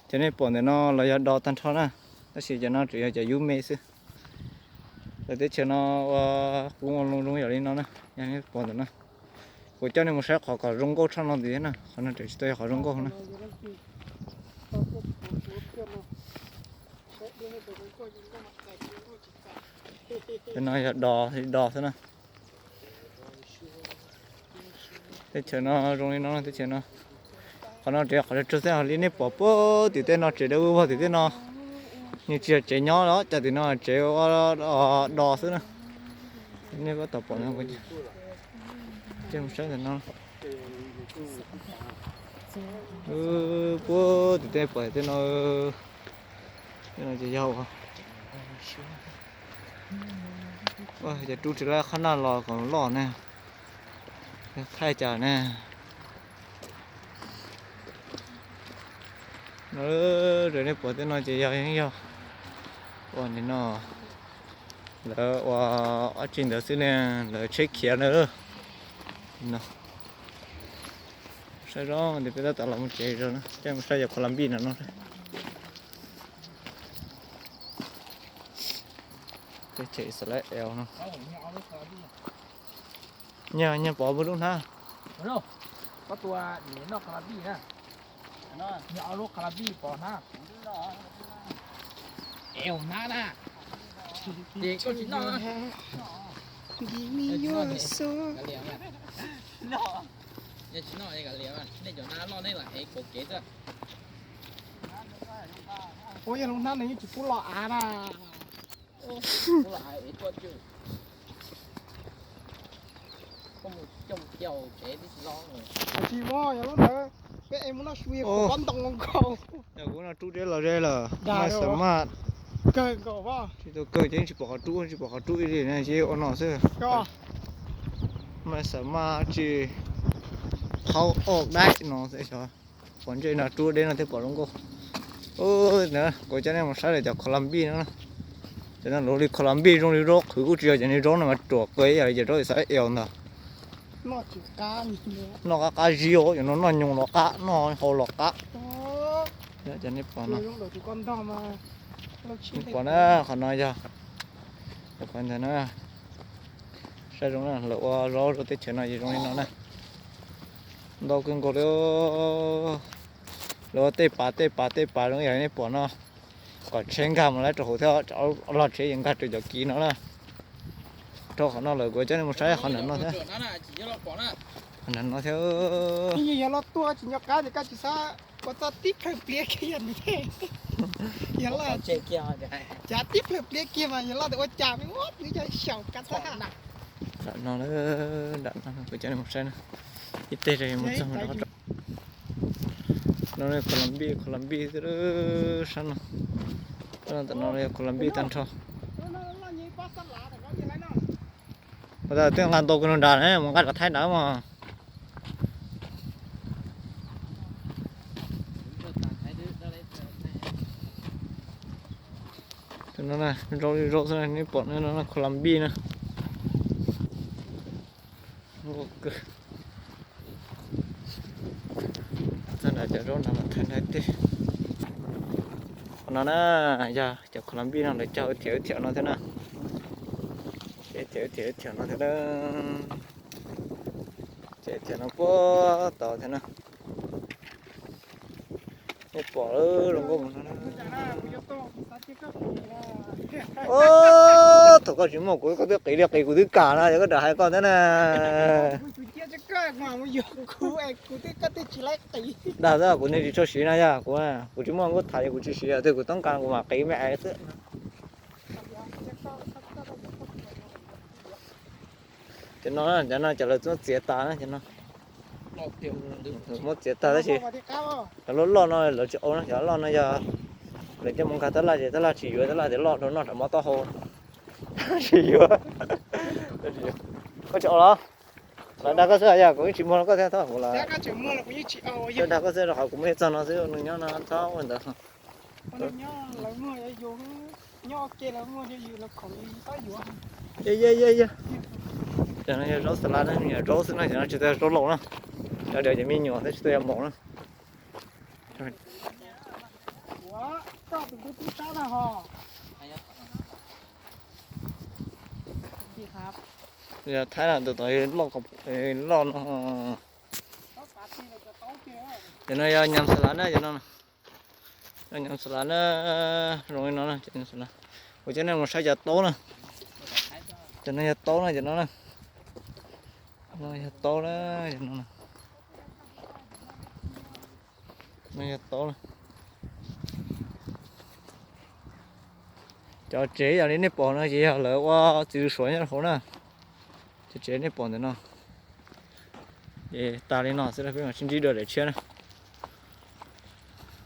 Cov nej pom ntawm no los yog dos tag nrho na, tab sis cov no tseem yog cov yub me xwb. Lawv teb chaws no ua qub ua loo zoo yam li no na, yog nej pom ntawm no. Kuv coj nej mus saib qhov kom zoo nkauj tshaj no ntxiv na, qhov no tseem tsis tau yog qhov zoo nkauj na. Cov no yog dos li dos xwb na. Teb chaws no zoo li no, teb chaws no. Qhov no tseem yog qhov tsawg xwb, li nej pom puag tim tej no tsev dawb vog tim tej no. Nws tsis yog tsev nyob los cas tim no tsev ua dos xwb na. Nej pab tau pom no, ces mus saib ntawm no. Puag tim tej pom tej no. Tej no ces yog ua cov rub tsis laib qhab naj los kom loj ne, yog thaij cas ne. Raws nej pom tej no ces yog yeej yog ua nim no lawv ua ob tsi ntawd xwb ne, lawv tsheb khiav na. Saib zoo li peb tab tom los mus tsev zog na, coj mus saib yog Colombia no no. Teb chaws Israel no. Nyias, nyias pom puag lub hnab. Koj tua noj Colombia na. Nyias ob lub Colombia pom hnab. Es hnab na. Ces koj tsis noj. Yog tsis noj kav liam, nej cov hnab loj nej lam ev kaum kev xwb. Ua yog lub hnab no yeej tsis pub los av na. Tsis muaj, yog lub ntawd peb ev mus noj su yog kuv pob ntoo nkaus. Yog kuv no rub deb los ze lawm, maj xam maj kawg nkaus, tsis tau kawg ces tsis pom qhov rub, tsis pom qhov rub ib li na, ces ua no xwb. Maj xam maj tsis qhaub oj daib no xwb. Pom ntsej no rub deb no thiaj pom zoo nkauj. Kuv coj nej mus saib lawm cov Colombia no na. Cov no luv li Colombia zoo li zaub qhwv, kuj tsis yog cov niag zaub no mas ruam qe yam li cov zaub Israel ntag. Noj qab qab zib os, cov no noj nyoos los qab, noj hau los qab. Cov nej pom no, nej pom na, qhov no yog, qhov ntawd na. Saib zoo na, lawv ua zaub rau teb chaws no ces zoo li no na. Ntau kawg nkaus li. Lawv ua tej pas tej pas tej pas zoo yam li nej pom no, kom tsheb nkag mus lawm rau hauv thiab, log tsheb ces nkag rau cov kiv no na. Rau qhov no lawm kuv coj nej mus saib qhov ntawm no thiab. Qhov ntawm no thiab. Yog los tuaj tsis nco qab ces koj tsis xav ua txoj tib plhaw pliav kiag yog nws. Yog los, cav tib plhaw pliav kiag mas yog los ua cas me ua pw cov xyaum kav xav. Nram no, nram no kuv coj nej mus saib na. Ib teg mus txog no, Colombia, Colombia xwb sab no. Tam no yog Colombia tag nrho. Ua tas twb nqa ntau kawg nrad ne, mus nqa cov Thaib ntawd mas. Zaub li zaub xwb, nej pom no Colombia na. Txog nrad cov zaub no mas thaij nrad teg. Qhov no na, yog cov Colombia no lawv cog thiam thiam no thiab na. Thiam thiam no thiab na. Thiam thiam no puag tod thiab na. Nej pom zoo nkauj mus no. Thaum koj tsis muaj kuv, koj twb qiv li qiv kuv twb kam no, yog koj rov hais koj thiab na. Dag xwb, kuv niag tsis tshua siv no yog kuv, kuv tsis muaj nkauj tham ces kuv tsis siv, twg kuv toob kas kuv mam qiv me es xwb. Cov no, cov no cov lawv muab txiav tas na, cov no muab txiav tas tab sis cov loj loj no lawv tsis au no, cov loj no yog lawv coj mus nkag tab laj ces tab laj tsis yuav, tab laj tias loj dhau noj rau mov taub hau. Tsis yuav. Koj tsis au los? Los dag koj xwb yog kuv yeej tsis muag rau koj thiab, txhob hu los. Dag koj xwb rau qhov kuv muaj ib txog no xwb, nws nyob no txhob ua ntawd. Yog, yog, yog. Cov no yog zaub xas las na, zaub xwb na, cov no tsis tau yog zaub laus na. Cov no ces me nyuam thiab tsis tau yog maum na. Yog Thaib no, tus tod loj loj no. Cov no yog nyam xas lav na, cov no. Yog nyam xas lav na, zoo li no na, cov nyam xas lav. Kuv coj nej mus saib cov taub na. Cov no yog taub na, cov no na. No yog taub na, cov no na. No yog taub na. Cov tsev yog li nej pom no ces yog lawv ua txiv suav nyob hauv na. Cov tsev nej pom ntawm no. Ces tas li no xwb, peb mam sib ntsib dua daim tshiab na.